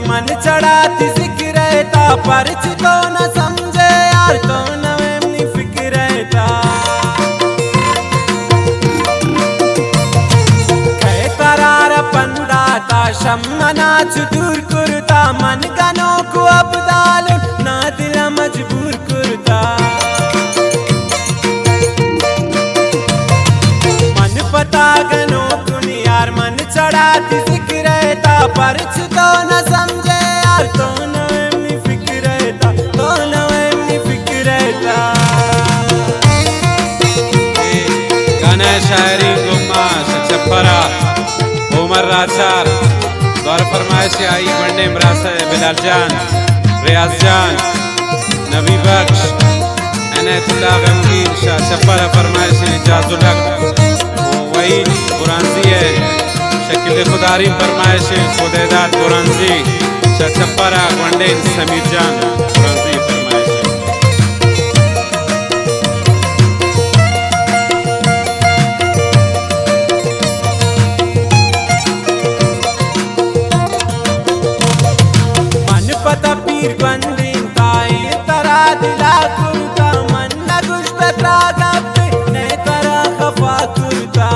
من چڑاتی ذکر ءِ تا، پرچی تو نہ سمجھے یار، تو نہ وے منی فکر ءِ تا۔ کئے قرار پنداتا، شم منا چو دور کرتا، من گنوک ابدال نا دل مجبور کرتا۔ من پتا گنوک نی یار، من چڑاتی ذکر ءِ تا، پرچ تو نہ سمجھے یار، تو نہ وے منی فکر ءِ تا، تو نہ وے منی فکر ءِ تا۔ اے گانا شاعری گوما شہ چپرا عمر راچار، دور فرمائش آئی گونڈیں براسے بلال جان، ریاض جان، نبی بخش، عنایت اللہ غمگین، شہ چپر ءِ فرمائش ایں جازلک، وحید برانزی ءِ، شکیل خداری فرمائش ایں خدیداد برانزی، شہ چپر ءِ گونڈیں سمیر جان برانزی فرمائش ایں۔ من پتا پیر گوندین تا، اے ترا دلا کرتا، من نہ گشت ترا گپے، نئے ترا خفا کرتا۔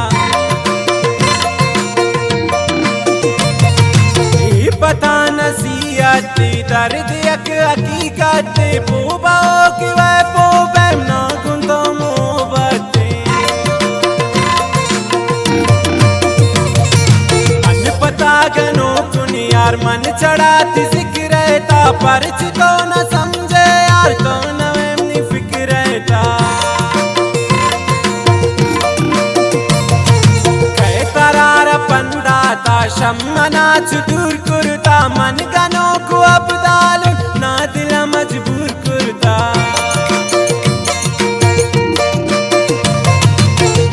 اے پتا نصیحت، درد یک حقیقت، پو باو کہ وے پو بیم نا گندو محبت۔ من پتا گنوک نی یار، من چڑاتی ذکر ءِ تا، پرچ تو نہ سمجھے یار، تو نہ وے منی فکر ءِ تا۔ کئے قرار پنداتا، شم منا چو دور کرتا، من گنوک ابدال نا دل مجبور کرتا۔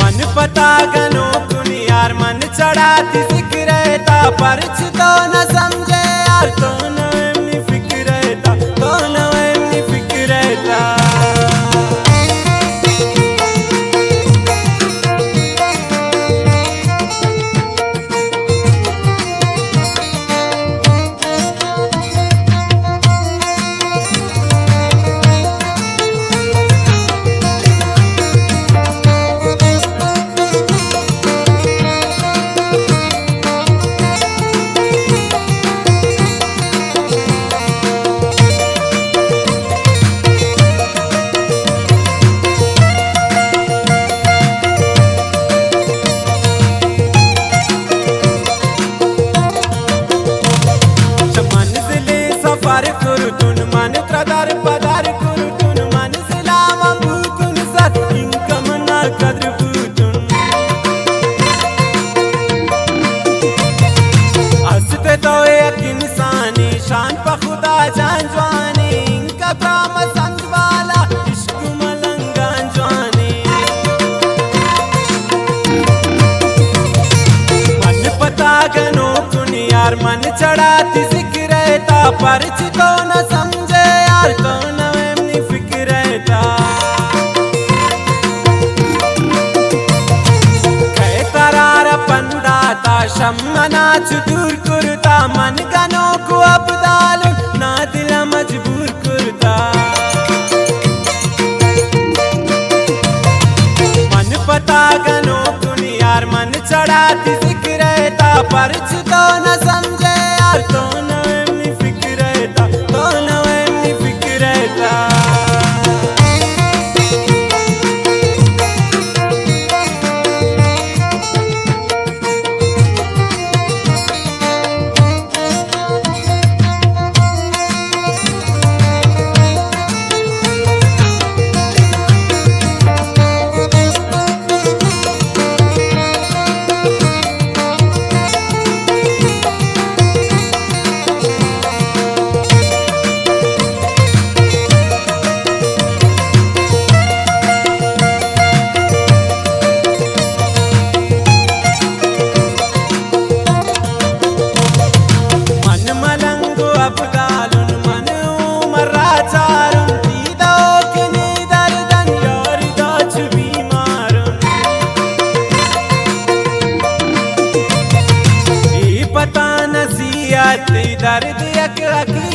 من پتا گنوک نی یار، من چڑاتی ذکر ءِ تا، پرچ تو نہ سمجھے یار، تو نہ وے منی فکر ءِ تا، تو نہ وے منی فکر ءِ تا۔ چہ منزلے سفر کرتن، من ترا در پہ در کرتن، منزلا من بوتن سر، اینکہ منا قدر بوتن۔ است تو یک انسانے، شان پہ خدا جان جوانے، اینکہ ترا مہ سنج والا، عشق ملنگان جوانے۔ من پتا گنوک نی یار، من چڑاتی ذکر ءِ تا، پرچ تو نہ سمجھے یار، تو نہ وے منی فکر ءِ تا۔ کئے قرار پنداتا، شم منا چو دور کرتا، من گنوک ابدال نا دل مجبور کرتا۔ من پتا گنوک نی یار، من چڑاتی ذکر ءِ تا، پرچ تو نہ سمجھے یار، تو نہ وے منی فکر ءِ تا، تو نہ وے منی فکر ءِ تا۔ یا تئی درد یک حقیقت